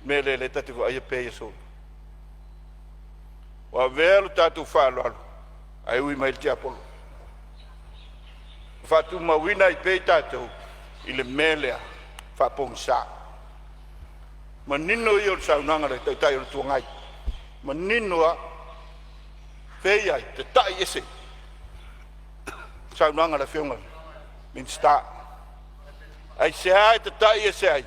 Mea lea lea ta te vaaia pea i aso. Ua avea lo tatou faaaloalo ae ui mai le tiapolo. Faatumauina ai pea i tatou i le mea lea faapogisa. Manino ia o le saunoaga a le Taitai o le Itu Agai, manino lava. Fei ai? Tatai ese saunoaga a le Afioga i le Minisita. Aisea e tatai ese ai?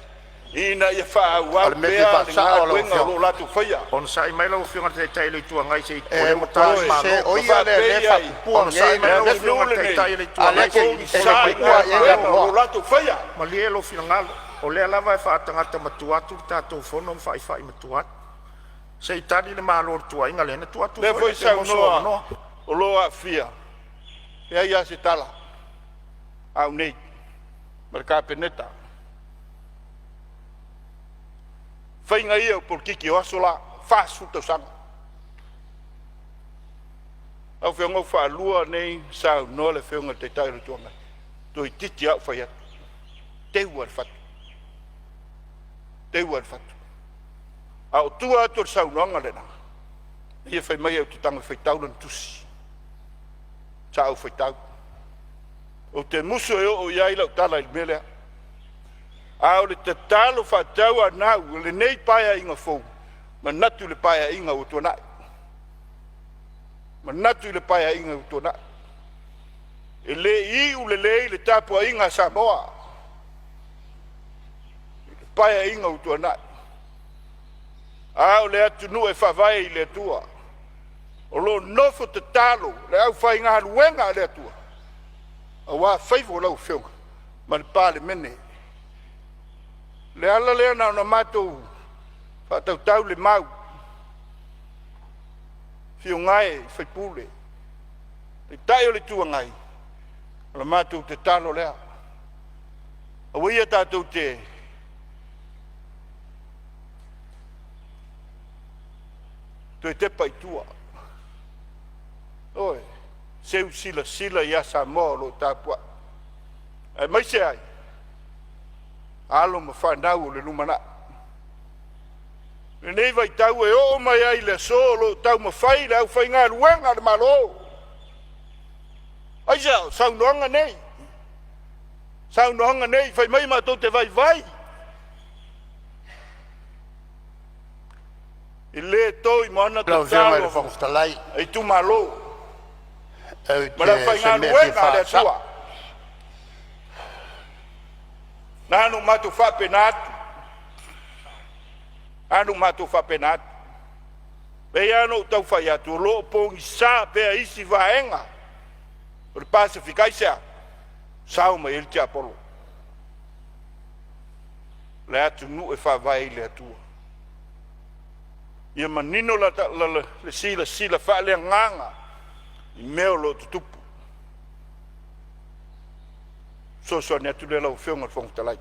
Ina ia O faaauau le mea e fia pea le faasao lau galuega o Afioga, lo o latou faia. Onosai mai lau Afioga i le Taitai o le Itu Agai se i… o e lea ua ta matua le Ioe, sese, Malo. o ma ia lea o lea e faapei ai faatupua Onosai nei mai le le lau mea. Afioga atunuu i le lenei Taitai o le Itu A o lea Agai e se te i e pogisa te i tulai tupua mai. i ai le galuega o lo avanoa. o latou faia. Malie lou finagalo, o lea lava e faatagata matua atu le tatou fono ma faaifa'i matua atu. Se i tali le Malo i le tuuaiga lea, ona tuu O atu lea foi foi lea pe maua sou saunoa avanoa. o lo o aafia, e leai lava se tala a au nei ma le Kapeneta. Faiga ia o polokiki o aso la, 40 tausaga. Lau Afioga ua faalua nei ona saunoa le Afioga i le Taitai o le Itu Agai, toeitiiti lava ou fai atu, teu lava i le fatu, teu lava i le fatu. A o tua atu o le saunoaga lena, ia fai mai ou te tago e faitau lana tusi. Sa ou faitau, ou te musu e oo i ai lau tala i le mea lea. A o le tatalo faatauanau a lenei Paeaiga fou, manatu i le Paeaiga ua tuanai, manatu i le Paeaiga ua tuanai, e le i iu lelei le tapuaiga a Samoa i le Paeaiga ua tuanai, a o le atunuu e faavae i le Atua, o lo o nofo tatalo le aufaigaluega a le Atua aua faiva o lau Afioga ma le Palemene. O le ala lea na ona matou faatautau le mau, afio gae i sui usufono, Taitai o le Itu Agai, o le matou tatalo lea, aua ia tatou te toe tepa i tua. Ioe, seu silasila ia Samoa o lo o tapuai, aemaise ai alo ma fanau o le lumanai. I lenei vaitau e oo mai ai i le aso o lo o taumafai le aufaigaluega a le Malo. Aisea? O saunoaga nei, saunoaga nei fai mai matou te vaivai. E le to i moana Lau Afioga i le tatalo Fofoga Fetalai, a itumalo ou ma le te o se mea e fia aufaigaluega a le faasa'o. Atua. Na ona matou faapena atu, na ona matou faapena atu. E pei lava ona ou tau fai atu, o lo o pogisa pea isi vaega o le Pasefika. Aisea? Sao mai ai le tiapolo, o le atunuu e faavae i le Atua. Ia manino le silasila faaleagaga i mea o lo o tutupu. O le fesoasoani atu lea lau Afioga i le Fofoga Fetalai.